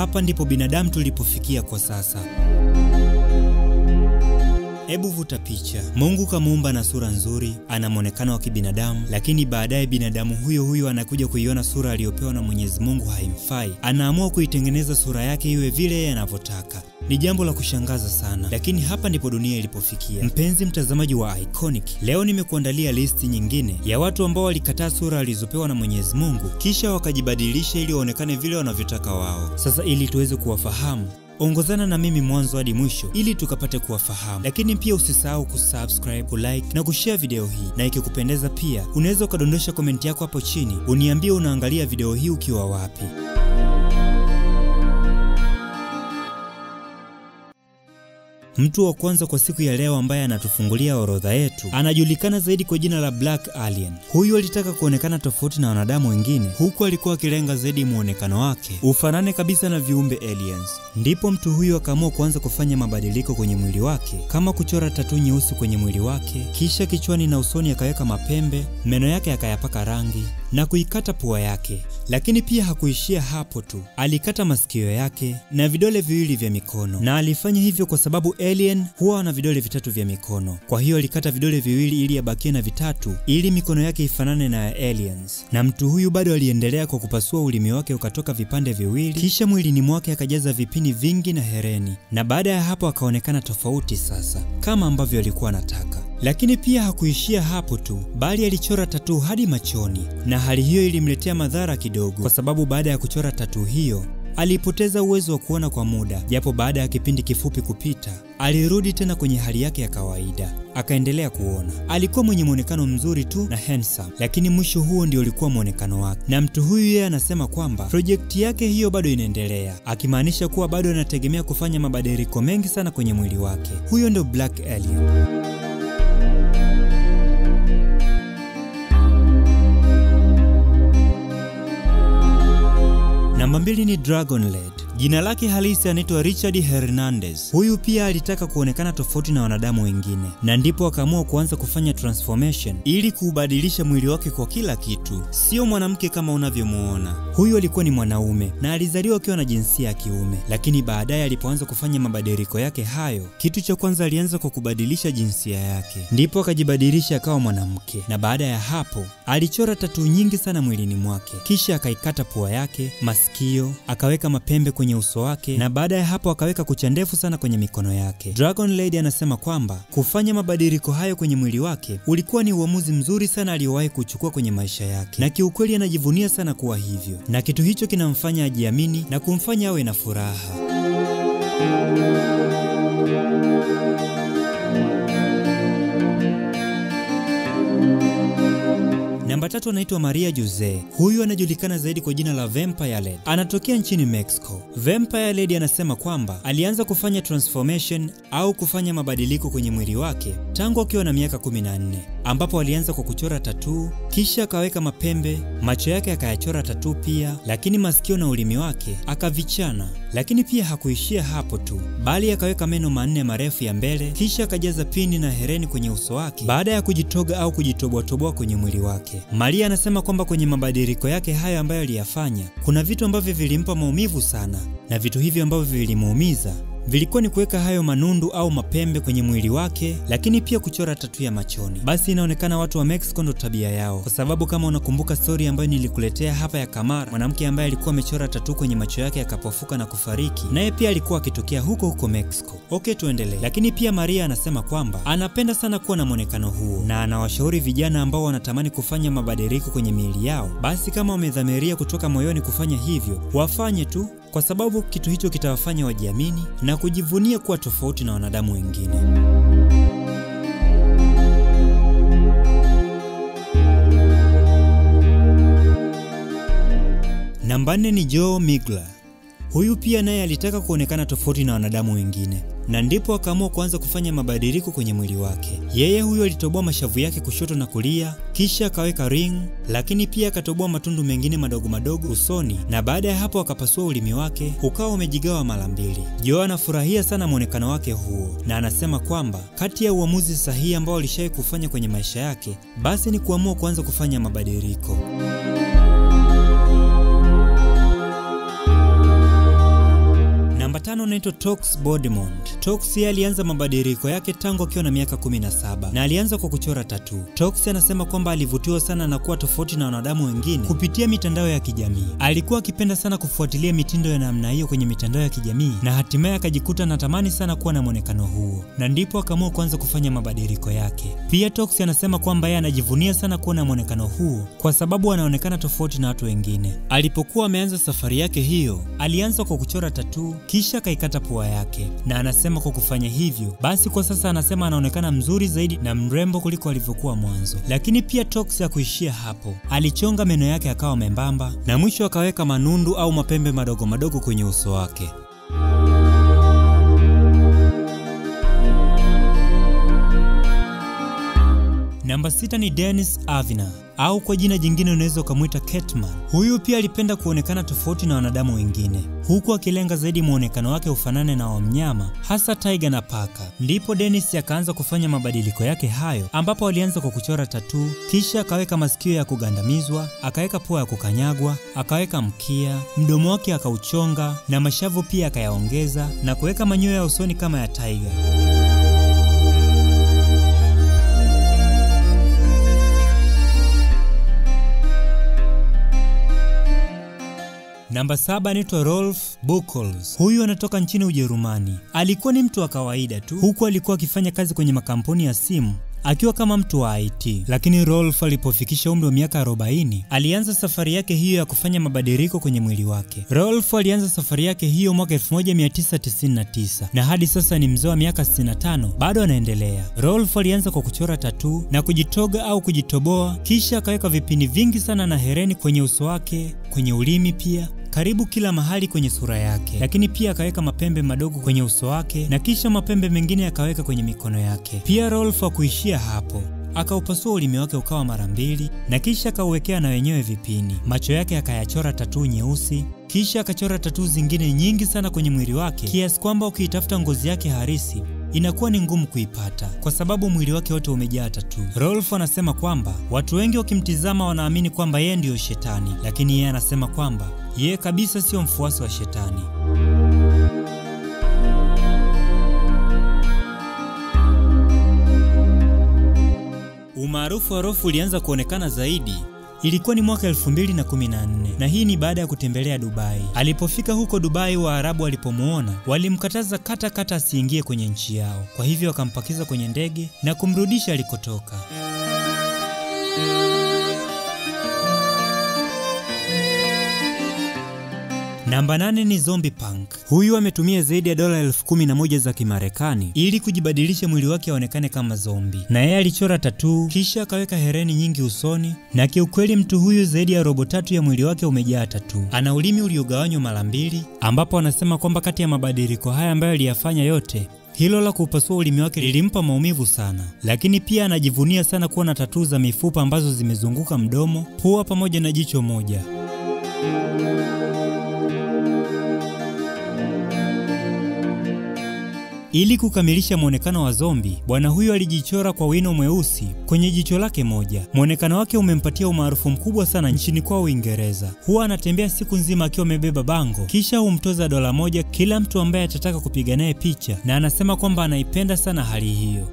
hapa ndipo binadamu tulipofikia kwa sasa. Ebu vuta picha. Mungu kamuumba na sura nzuri, ana muonekano wa kibinadamu, lakini baadaye binadamu huyo huyo anakuja kuiona sura aliyopewa na Mwenyezi Mungu haimfai. Anaamua kuitengeneza sura yake iwe vile yeye anavyotaka. Ni jambo la kushangaza sana, lakini hapa ndipo dunia ilipofikia. Mpenzi mtazamaji wa Iconic, leo nimekuandalia listi nyingine ya watu ambao walikataa sura alizopewa na Mwenyezi Mungu kisha wakajibadilisha ili waonekane vile wanavyotaka wao. Sasa ili tuweze kuwafahamu, ongozana na mimi mwanzo hadi mwisho ili tukapate kuwafahamu. Lakini pia usisahau kusubscribe, kulike na kushare video hii. Na ikikupendeza pia unaweza ukadondosha komenti yako hapo chini, uniambie unaangalia video hii ukiwa wapi. Mtu wa kwanza kwa siku ya leo ambaye anatufungulia orodha yetu anajulikana zaidi kwa jina la Black Alien. Huyu alitaka kuonekana tofauti na wanadamu wengine, huku alikuwa akilenga zaidi muonekano wake ufanane kabisa na viumbe aliens. Ndipo mtu huyu akaamua kuanza kufanya mabadiliko kwenye mwili wake, kama kuchora tatu nyeusi kwenye mwili wake, kisha kichwani na usoni akaweka mapembe, meno yake akayapaka rangi na kuikata pua yake. Lakini pia hakuishia hapo tu, alikata masikio yake na vidole viwili vya mikono. Na alifanya hivyo kwa sababu alien huwa na vidole vitatu vya mikono. Kwa hiyo alikata vidole viwili ili abakie na vitatu, ili mikono yake ifanane na ya aliens. Na mtu huyu bado aliendelea kwa kupasua ulimi wake ukatoka vipande viwili, kisha mwilini mwake akajaza vipini vingi na hereni. Na baada ya hapo akaonekana tofauti sasa, kama ambavyo alikuwa anataka. Lakini pia hakuishia hapo tu, bali alichora tatuu hadi machoni, na hali hiyo ilimletea madhara kidogo, kwa sababu baada ya kuchora tatuu hiyo alipoteza uwezo wa kuona kwa muda. Japo baada ya kipindi kifupi kupita, alirudi tena kwenye hali yake ya kawaida, akaendelea kuona. Alikuwa mwenye muonekano mzuri tu na handsome, lakini mwisho huo ndio ulikuwa muonekano wake. Na mtu huyu yeye anasema kwamba project yake hiyo bado inaendelea, akimaanisha kuwa bado anategemea kufanya mabadiliko mengi sana kwenye mwili wake. Huyo ndio Black Alien. Namba 2 ni Dragon Lady. Jina lake halisi anaitwa Richard Hernandez. Huyu pia alitaka kuonekana tofauti na wanadamu wengine, na ndipo akaamua kuanza kufanya transformation ili kuubadilisha mwili wake kwa kila kitu. Sio mwanamke kama unavyomuona. Huyu alikuwa ni mwanaume na alizaliwa akiwa na jinsia ya kiume, lakini baadaye alipoanza kufanya mabadiliko yake hayo, kitu cha kwanza alianza kwa kubadilisha jinsia yake. Ndipo akajibadilisha akawa mwanamke, na baada ya hapo alichora tatuu nyingi sana mwilini mwake, kisha akaikata pua yake, masikio, akaweka mapembe kwenye uso wake, na baada ya hapo akaweka kucha ndefu sana kwenye mikono yake. Dragon Lady anasema kwamba kufanya mabadiliko hayo kwenye mwili wake ulikuwa ni uamuzi mzuri sana aliyowahi kuchukua kwenye maisha yake, na kiukweli anajivunia sana kuwa hivyo, na kitu hicho kinamfanya ajiamini na kumfanya awe na furaha. Namba 3 anaitwa Maria Jose. Huyu anajulikana zaidi kwa jina la Vampire Lady. Anatokea nchini Mexico. Vampire Lady anasema kwamba alianza kufanya transformation au kufanya mabadiliko kwenye mwili wake tangu akiwa na miaka 14, ambapo alianza kwa kuchora tatuu, kisha akaweka mapembe, macho yake akayachora tatuu pia, lakini masikio na ulimi wake akavichana. Lakini pia hakuishia hapo tu, bali akaweka meno manne marefu ya mbele, kisha akajaza pini na hereni kwenye uso wake baada ya kujitoga au kujitoboa-toboa kwenye mwili wake. Maria anasema kwamba kwenye mabadiliko yake hayo ambayo aliyafanya, kuna vitu ambavyo vilimpa maumivu sana, na vitu hivyo ambavyo vilimuumiza vilikuwa ni kuweka hayo manundu au mapembe kwenye mwili wake, lakini pia kuchora tatu ya machoni. Basi inaonekana watu wa Mexico ndo tabia yao, kwa sababu kama unakumbuka story ambayo nilikuletea hapa ya Kamara, mwanamke ambaye alikuwa amechora tatu kwenye macho yake akapofuka na kufariki, naye pia alikuwa akitokea huko huko Mexico. Okay, tuendelee. Lakini pia Maria anasema kwamba anapenda sana kuwa na muonekano huo, na anawashauri vijana ambao wanatamani kufanya mabadiliko kwenye miili yao, basi kama wamedhamiria kutoka moyoni kufanya hivyo, wafanye tu, kwa sababu kitu hicho kitawafanya wajiamini na kujivunia kuwa tofauti na wanadamu wengine. Namba 4 ni Joe Migler. Huyu pia naye alitaka kuonekana tofauti na wanadamu wengine, na ndipo akaamua kuanza kufanya mabadiliko kwenye mwili wake. Yeye huyo alitoboa mashavu yake kushoto na kulia, kisha akaweka ring, lakini pia akatoboa matundu mengine madogo madogo usoni, na baada ya hapo akapasua ulimi wake ukawa umejigawa mara mbili. Joe anafurahia sana muonekano wake huo, na anasema kwamba kati ya uamuzi sahihi ambao alishawahi kufanya kwenye maisha yake, basi ni kuamua kuanza kufanya mabadiliko. 5 anaitwa Tox Bodemond. Tox alianza mabadiliko yake tangu akiwa na miaka 17 na alianza kwa kuchora tattoo. Tox anasema kwamba alivutiwa sana na kuwa tofauti na wanadamu wengine kupitia mitandao ya kijamii. Alikuwa akipenda sana kufuatilia mitindo ya namna hiyo kwenye mitandao ya kijamii na hatimaye akajikuta anatamani sana kuwa na muonekano huo, na ndipo akaamua kuanza kufanya mabadiliko yake. Pia Tox anasema kwamba yeye anajivunia sana kuwa na muonekano huo kwa sababu anaonekana tofauti na watu wengine. Alipokuwa ameanza safari yake hiyo, alianza kwa kuchora tattoo kisha akaikata pua yake, na anasema kwa kufanya hivyo basi kwa sasa anasema anaonekana mzuri zaidi na mrembo kuliko alivyokuwa mwanzo. Lakini pia Tox hakuishia hapo. Alichonga meno yake akawa membamba na mwisho akaweka manundu au mapembe madogo madogo kwenye uso wake. Namba 6 ni Dennis Avina, au kwa jina jingine unaweza ukamwita Catman. Huyu pia alipenda kuonekana tofauti na wanadamu wengine, huku akilenga zaidi muonekano wake ufanane na wa mnyama, hasa tiger na paka. Ndipo Dennis akaanza kufanya mabadiliko yake hayo, ambapo alianza kwa kuchora tattoo, kisha akaweka masikio ya kugandamizwa, akaweka pua ya kukanyagwa, akaweka mkia, mdomo wake akauchonga na mashavu pia akayaongeza na kuweka manyoya ya usoni kama ya tiger. Namba 7 anaitwa Rolf Buchholz. Huyu anatoka nchini Ujerumani. Alikuwa ni mtu wa kawaida tu, huku alikuwa akifanya kazi kwenye makampuni ya simu akiwa kama mtu wa IT. Lakini Rolf alipofikisha umri wa miaka 40, alianza safari yake hiyo ya kufanya mabadiliko kwenye mwili wake. Rolf alianza safari yake hiyo mwaka 1999 na hadi sasa ni mzee wa miaka 65, bado anaendelea. Rolf alianza kwa kuchora tattoo na kujitoga au kujitoboa, kisha akaweka vipini vingi sana na hereni kwenye uso wake, kwenye ulimi pia, karibu kila mahali kwenye sura yake. Lakini pia akaweka mapembe madogo kwenye uso wake na kisha mapembe mengine akaweka kwenye mikono yake. Pia Rolf hakuishia hapo. Akaupasua ulimi wake ukawa mara mbili na kisha akauwekea na wenyewe vipini. Macho yake akayachora tattoo nyeusi, kisha akachora tattoo zingine nyingi sana kwenye mwili wake, kiasi kwamba ukiitafuta ngozi yake halisi inakuwa ni ngumu kuipata kwa sababu mwili wake wote umejaa tattoo. Rolf anasema kwamba watu wengi wakimtizama wanaamini kwamba yeye ndiyo shetani, lakini yeye anasema kwamba yeye kabisa sio mfuasi wa shetani. Umaarufu wa Rolf ulianza kuonekana zaidi ilikuwa ni mwaka 2014, na hii ni baada ya kutembelea Dubai. Alipofika huko Dubai, Waarabu walipomuona walimkataza kata kata asiingie kwenye nchi yao. Kwa hivyo wakampakiza kwenye ndege na kumrudisha alikotoka. Namba 8 ni Zombie Punk. Huyu ametumia zaidi ya dola 11,000 za Kimarekani ili kujibadilisha mwili wake aonekane kama zombie. Na yeye alichora tattoo kisha akaweka hereni nyingi usoni, na kiukweli mtu huyu zaidi ya robo tatu ya mwili wake umejaa tattoo. Ana ulimi uliogawanywa mara mbili, ambapo anasema kwamba kati ya mabadiliko haya ambayo aliyafanya yote, hilo la kupasua ulimi wake lilimpa maumivu sana. Lakini pia anajivunia sana kuwa na tattoo za mifupa ambazo zimezunguka mdomo, pua pamoja na jicho moja. Ili kukamilisha muonekano wa zombi, bwana huyu alijichora kwa wino mweusi kwenye jicho lake moja. Muonekano wake umempatia umaarufu mkubwa sana nchini kwao Uingereza. Huwa anatembea siku nzima akiwa amebeba bango, kisha humtoza $1 kila mtu ambaye atataka kupiga naye picha, na anasema kwamba anaipenda sana hali hiyo.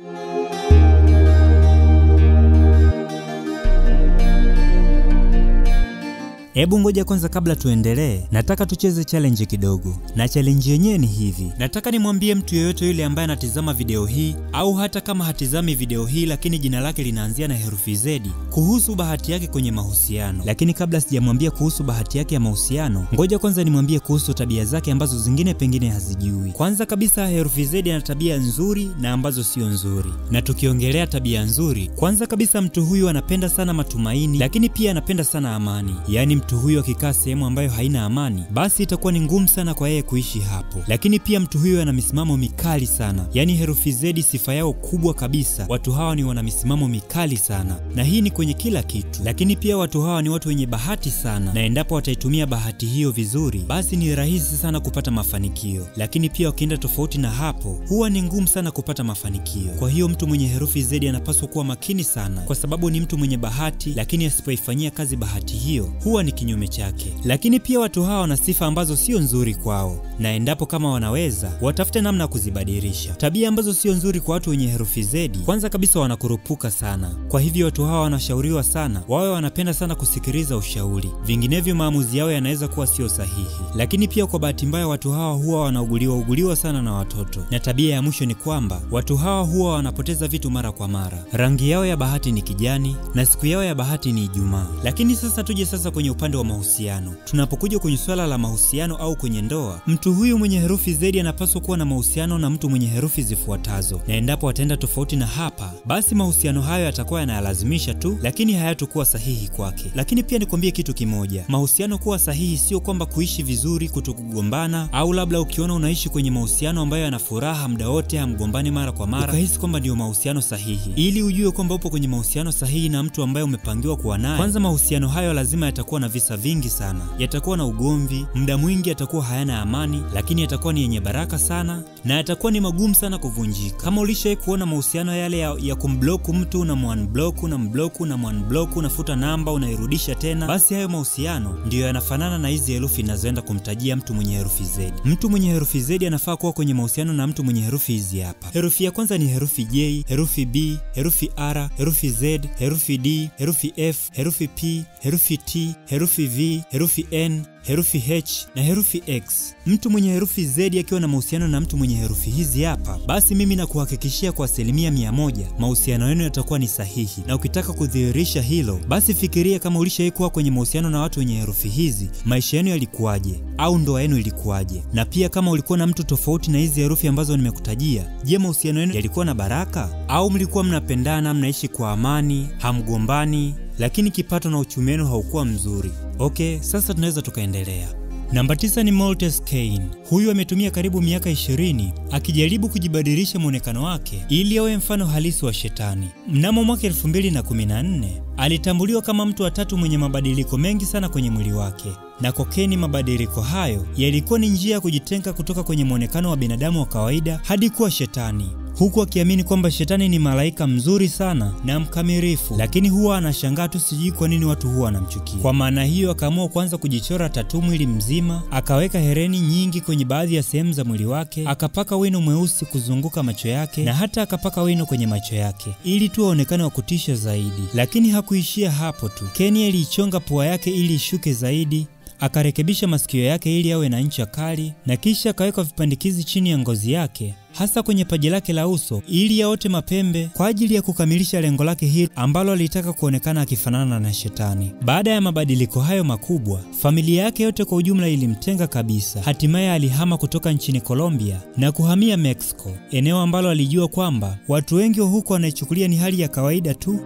Hebu ngoja kwanza kabla tuendelee, nataka tucheze challenge kidogo. Na challenge yenyewe ni hivi. Nataka nimwambie mtu yeyote yule ambaye anatizama video hii au hata kama hatizami video hii lakini jina lake linaanzia na herufi Z kuhusu bahati yake kwenye mahusiano. Lakini kabla sijamwambia kuhusu bahati yake ya mahusiano, ngoja kwanza nimwambie kuhusu tabia zake ambazo zingine pengine hazijui. Kwanza kabisa, herufi Z ana tabia nzuri na ambazo sio nzuri. Na tukiongelea tabia nzuri, kwanza kabisa mtu huyu anapenda sana matumaini, lakini pia anapenda sana amani. Yaani mtu huyu akikaa sehemu ambayo haina amani, basi itakuwa ni ngumu sana kwa yeye kuishi hapo. Lakini pia mtu huyu ana misimamo mikali sana. Yaani herufi Z sifa yao kubwa kabisa, watu hawa ni wana misimamo mikali sana, na hii ni kwenye kila kitu. Lakini pia watu hawa ni watu wenye bahati sana, na endapo wataitumia bahati hiyo vizuri, basi ni rahisi sana kupata mafanikio. Lakini pia wakienda tofauti na hapo, huwa ni ngumu sana kupata mafanikio. Kwa hiyo mtu mwenye herufi Z anapaswa kuwa makini sana, kwa sababu ni mtu mwenye bahati, lakini asipoifanyia kazi bahati hiyo huwa ni ni kinyume chake. Lakini pia watu hawa wana sifa ambazo sio nzuri kwao, na endapo kama wanaweza watafute namna kuzibadilisha. Tabia ambazo sio nzuri kwa watu wenye herufi Z, kwanza kabisa wanakurupuka sana. Kwa hivyo watu hawa wanashauriwa sana wawe wanapenda sana kusikiliza ushauri, vinginevyo maamuzi yao yanaweza kuwa sio sahihi. Lakini pia kwa bahati mbaya watu hawa huwa wanauguliwa sana na watoto. Na tabia ya mwisho ni kwamba watu hawa huwa wanapoteza vitu mara kwa mara. Rangi yao ya bahati ni kijani na siku yao ya bahati ni Ijumaa. Lakini sasa tuje sasa kwenye upande wa mahusiano. Tunapokuja kwenye swala la mahusiano au kwenye ndoa, mtu huyu mwenye herufi Z anapaswa kuwa na mahusiano na mtu mwenye herufi zifuatazo, na endapo ataenda tofauti na hapa, basi mahusiano hayo yatakuwa yanalazimisha tu, lakini hayatakuwa sahihi kwake. Lakini pia nikwambie kitu kimoja, mahusiano kuwa sahihi sio kwamba kuishi vizuri, kutokugombana, au labda ukiona unaishi kwenye mahusiano ambayo yana furaha muda wote, hamgombani mara kwa mara, ukahisi kwamba ndio mahusiano sahihi. Ili ujue kwamba upo kwenye mahusiano sahihi na mtu ambaye umepangiwa kuwa naye, kwanza mahusiano hayo lazima yatakuwa na visa vingi sana, yatakuwa na ugomvi muda mwingi, yatakuwa hayana amani, lakini yatakuwa ni yenye baraka sana na yatakuwa ni magumu sana kuvunjika. Kama ulishawahi kuona mahusiano yale ya kumblock mtu na muunblock na mblock na muunblock, unafuta namba unairudisha tena, basi hayo mahusiano ndiyo yanafanana na hizi herufi ninazoenda kumtajia mtu mwenye herufi Z. Mtu mwenye herufi Z anafaa kuwa kwenye mahusiano na mtu mwenye herufi hizi hapa. Herufi ya kwanza ni herufi J, herufi B, herufi R, herufi Z, herufi D, herufi F, herufi P, herufi T, herufi V, herufi N, herufi H na herufi X. Mtu mwenye herufi Z akiwa na mahusiano na mtu mwenye herufi hizi hapa, basi mimi nakuhakikishia kwa 100% mahusiano yenu yatakuwa ni sahihi. Na ukitaka kudhihirisha hilo, basi fikiria kama ulishawahi kuwa kwenye mahusiano na watu wenye herufi hizi, maisha yenu yalikuwaje au ndoa yenu ilikuwaje? Na pia kama ulikuwa na mtu tofauti na hizi herufi ambazo nimekutajia, je, mahusiano yenu yalikuwa na baraka au mlikuwa mnapendana, mnaishi kwa amani, hamgombani, lakini kipato na uchumi wenu haukuwa mzuri? Okay, sasa tunaweza tukaendelea. Namba 9 ni Maltese Kane. Huyu ametumia karibu miaka 20 akijaribu kujibadilisha muonekano wake ili awe mfano halisi wa shetani. Mnamo mwaka 2014 alitambuliwa kama mtu wa tatu mwenye mabadiliko mengi sana kwenye mwili wake. Na kwa Kane, mabadiliko hayo yalikuwa ni njia ya kujitenga kutoka kwenye muonekano wa binadamu wa kawaida hadi kuwa shetani, huku akiamini kwamba shetani ni malaika mzuri sana na mkamilifu, lakini huwa anashangaa tu sijui kwa nini watu huwa wanamchukia. Kwa maana hiyo akaamua kuanza kujichora tatu mwili mzima, akaweka hereni nyingi kwenye baadhi ya sehemu za mwili wake, akapaka wino mweusi kuzunguka macho yake na hata akapaka wino kwenye macho yake ili tu aonekane wa kutisha zaidi. Lakini hakuishia hapo tu. Kane aliichonga pua yake ili ishuke zaidi, akarekebisha masikio yake ili awe na ncha kali, na kisha akaweka vipandikizi chini ya ngozi yake, hasa kwenye paji lake la uso, ili yaote mapembe kwa ajili ya kukamilisha lengo lake hili ambalo alitaka kuonekana akifanana na shetani. Baada ya mabadiliko hayo makubwa, familia yake yote kwa ujumla ilimtenga kabisa. Hatimaye alihama kutoka nchini Colombia na kuhamia Mexico, eneo ambalo alijua kwamba watu wengi huko wanaichukulia ni hali ya kawaida tu.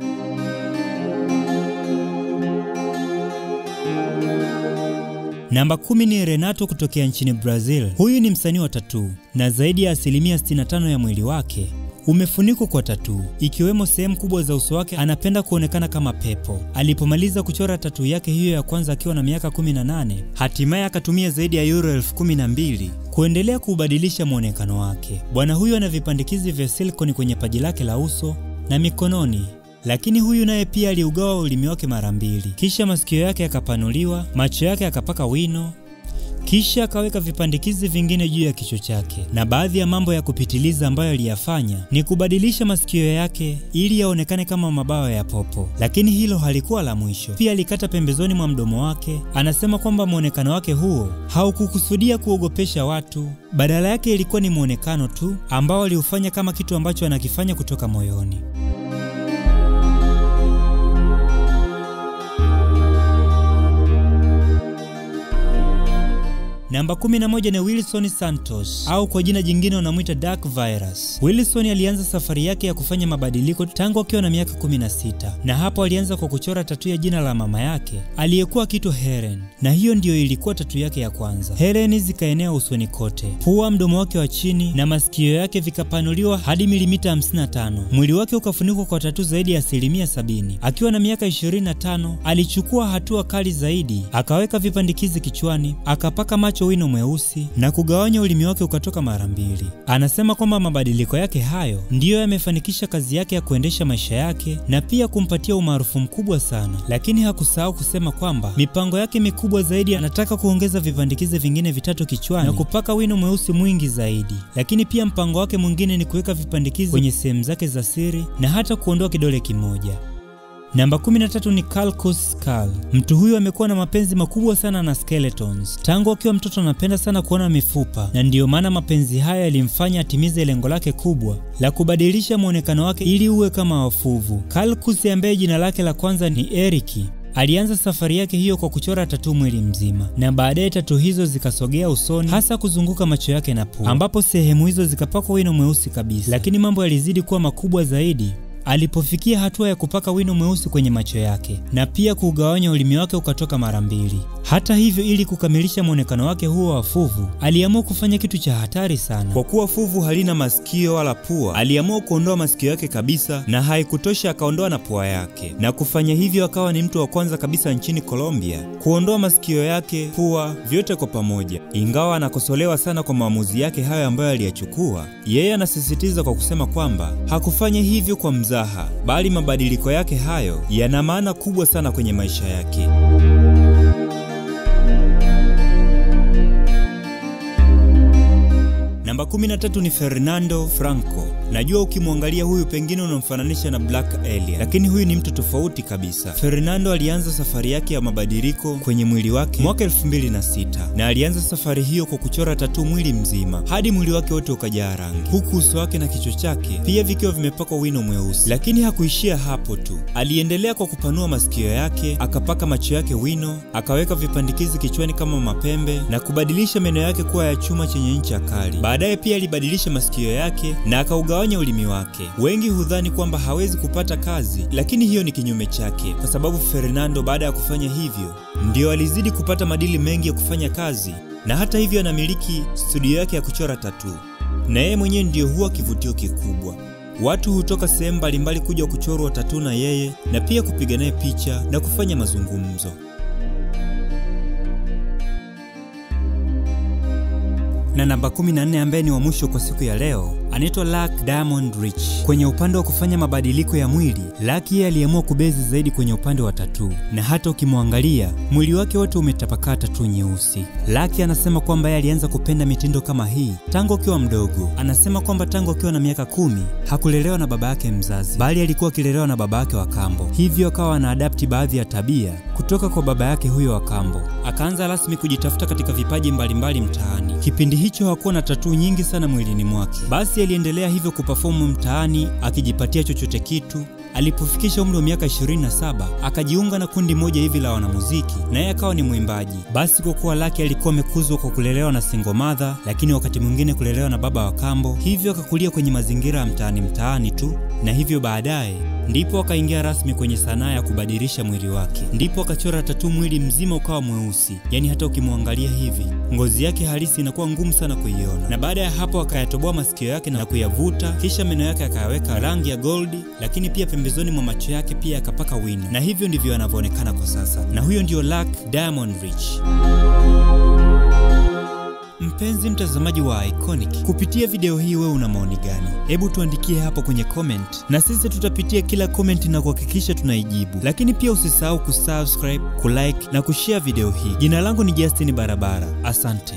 Namba 10 ni Renato kutokea nchini Brazil. Huyu ni msanii wa tattoo na zaidi ya 65% ya mwili wake umefunikwa kwa tattoo, ikiwemo sehemu kubwa za uso wake. Anapenda kuonekana kama pepo. Alipomaliza kuchora tattoo yake hiyo ya kwanza akiwa na miaka 18, hatimaye akatumia zaidi ya euro 12,000 kuendelea kuubadilisha muonekano wake. Bwana huyu ana vipandikizi vya silicone kwenye paji lake la uso na mikononi. Lakini huyu naye pia aliugawa ulimi wake mara mbili. Kisha masikio yake yakapanuliwa, macho yake akapaka wino, kisha akaweka vipandikizi vingine juu ya kichwa chake. Na baadhi ya mambo ya kupitiliza ambayo aliyafanya ni kubadilisha masikio yake ili yaonekane kama mabawa ya popo. Lakini hilo halikuwa la mwisho. Pia alikata pembezoni mwa mdomo wake. Anasema kwamba muonekano wake huo haukukusudia kuogopesha watu, badala yake ilikuwa ni muonekano tu ambao aliufanya kama kitu ambacho anakifanya kutoka moyoni. Namba 11 ni Wilson Santos, au kwa jina jingine wanamuita Dark Virus. Wilson alianza safari yake ya kufanya mabadiliko tangu akiwa na miaka 16, na hapo alianza kwa kuchora tatu ya jina la mama yake aliyekuwa akiitwa Helen, na hiyo ndiyo ilikuwa tatu yake ya kwanza. Helen zikaenea usoni kote, pua, mdomo wake wa chini na masikio yake vikapanuliwa hadi milimita 55. Mwili wake ukafunikwa kwa tatu zaidi ya 70%. Akiwa na miaka 25 alichukua hatua kali zaidi, akaweka vipandikizi kichwani, akapaka macho macho wino mweusi na kugawanya ulimi wake ukatoka mara mbili. Anasema kwamba mabadiliko yake hayo ndiyo yamefanikisha kazi yake ya kuendesha maisha yake na pia kumpatia umaarufu mkubwa sana. Lakini hakusahau kusema kwamba mipango yake mikubwa zaidi, anataka kuongeza vipandikizi vingine vitatu kichwani na kupaka wino mweusi mwingi zaidi. Lakini pia mpango wake mwingine ni kuweka vipandikizi kwenye sehemu zake za siri na hata kuondoa kidole kimoja. Namba 13 ni Calcus Skull. Mtu huyu amekuwa na mapenzi makubwa sana na skeletons. Tangu akiwa mtoto anapenda sana kuona mifupa, na ndiyo maana mapenzi haya yalimfanya atimize lengo lake kubwa la kubadilisha muonekano wake ili uwe kama wafuvu. Calcus, ambaye jina lake la kwanza ni Eriki, alianza safari yake hiyo kwa kuchora tatu mwili mzima, na baadaye tatu hizo zikasogea usoni, hasa kuzunguka macho yake na pua, ambapo sehemu hizo zikapakwa wino mweusi kabisa. Lakini mambo yalizidi kuwa makubwa zaidi alipofikia hatua ya kupaka wino mweusi kwenye macho yake na pia kugawanya ulimi wake ukatoka mara mbili. Hata hivyo, ili kukamilisha muonekano wake huo wa fuvu, aliamua kufanya kitu cha hatari sana. Kwa kuwa fuvu halina masikio wala pua, aliamua kuondoa masikio yake kabisa, na haikutosha akaondoa na pua yake. Na kufanya hivyo akawa ni mtu wa kwanza kabisa nchini Colombia kuondoa masikio yake, pua, vyote kwa pamoja. Ingawa anakosolewa sana kwa maamuzi yake hayo ambayo aliyachukua, yeye anasisitiza kwa kusema kwamba hakufanya hivyo kwa mzaha, bali mabadiliko yake hayo yana maana kubwa sana kwenye maisha yake. Namba 13 ni Fernando Franco. Najua ukimwangalia huyu pengine unamfananisha na Black Alien, lakini huyu ni mtu tofauti kabisa. Fernando alianza safari yake ya mabadiliko kwenye mwili wake mwaka 2006, na alianza safari hiyo kwa kuchora tatu mwili mzima hadi mwili wake wote ukajaa rangi, huku uso wake na kichwa chake pia vikiwa vimepakwa wino mweusi. Lakini hakuishia hapo tu, aliendelea kwa kupanua masikio yake, akapaka macho yake wino, akaweka vipandikizi kichwani kama mapembe na kubadilisha meno yake kuwa ya chuma chenye ncha kali. Baadaye pia alibadilisha masikio yake na akaugawanya ulimi wake. Wengi hudhani kwamba hawezi kupata kazi, lakini hiyo ni kinyume chake, kwa sababu Fernando baada ya kufanya hivyo ndio alizidi kupata madili mengi ya kufanya kazi, na hata hivyo anamiliki studio yake ya kuchora tattoo, na yeye mwenyewe ndio huwa kivutio kikubwa. Watu hutoka sehemu mbalimbali kuja kuchorwa tattoo na yeye, na pia kupiga naye picha na kufanya mazungumzo. Na namba 14 ambaye ni wa mwisho kwa siku ya leo anaitwa Luck Diamond Rich. Kwenye upande wa kufanya mabadiliko ya mwili, Luck yeye aliamua kubezi zaidi kwenye upande wa tattoo, na hata ukimwangalia mwili wake wote umetapakaa tattoo nyeusi. Luck anasema kwamba yeye alianza kupenda mitindo kama hii tangu akiwa mdogo. Anasema kwamba tangu akiwa na miaka 10 hakulelewa na baba yake mzazi, bali alikuwa akilelewa na baba yake wa kambo. Hivyo akawa anaadapti baadhi ya tabia kutoka kwa baba yake huyo wa kambo. Akaanza rasmi kujitafuta katika vipaji mbalimbali mtaani. Kipindi hicho hakuwa na tattoo nyingi sana mwilini mwake. Basi aliendelea hivyo kuperform mtaani akijipatia chochote kitu. Alipofikisha umri wa miaka 27 akajiunga na kundi moja hivi la wanamuziki, na yeye akawa ni mwimbaji. Basi kwa kuwa Lucky alikuwa amekuzwa kwa kulelewa na single mother, lakini wakati mwingine kulelewa na baba wa kambo, hivyo akakulia kwenye mazingira ya mtaani tu, na hivyo baadaye ndipo akaingia rasmi kwenye sanaa ya kubadilisha mwili wake. Ndipo akachora tatu mwili mzima ukawa mweusi, yani hata ukimwangalia hivi ngozi yake halisi inakuwa ngumu sana kuiona. Na baada ya hapo akayatoboa masikio yake na kuyavuta, kisha meno yake akayaweka rangi ya goldi, lakini pia pembezoni mwa macho yake pia akapaka wino, na hivyo ndivyo anavyoonekana kwa sasa. Na huyo ndio Luck Diamond Rich. Mpenzi mtazamaji wa Iconic, kupitia video hii wewe una maoni gani? Hebu tuandikie hapo kwenye comment, na sisi tutapitia kila comment na kuhakikisha tunaijibu. Lakini pia usisahau kusubscribe, kulike na kushare video hii. Jina langu ni Justin Barabara. Asante.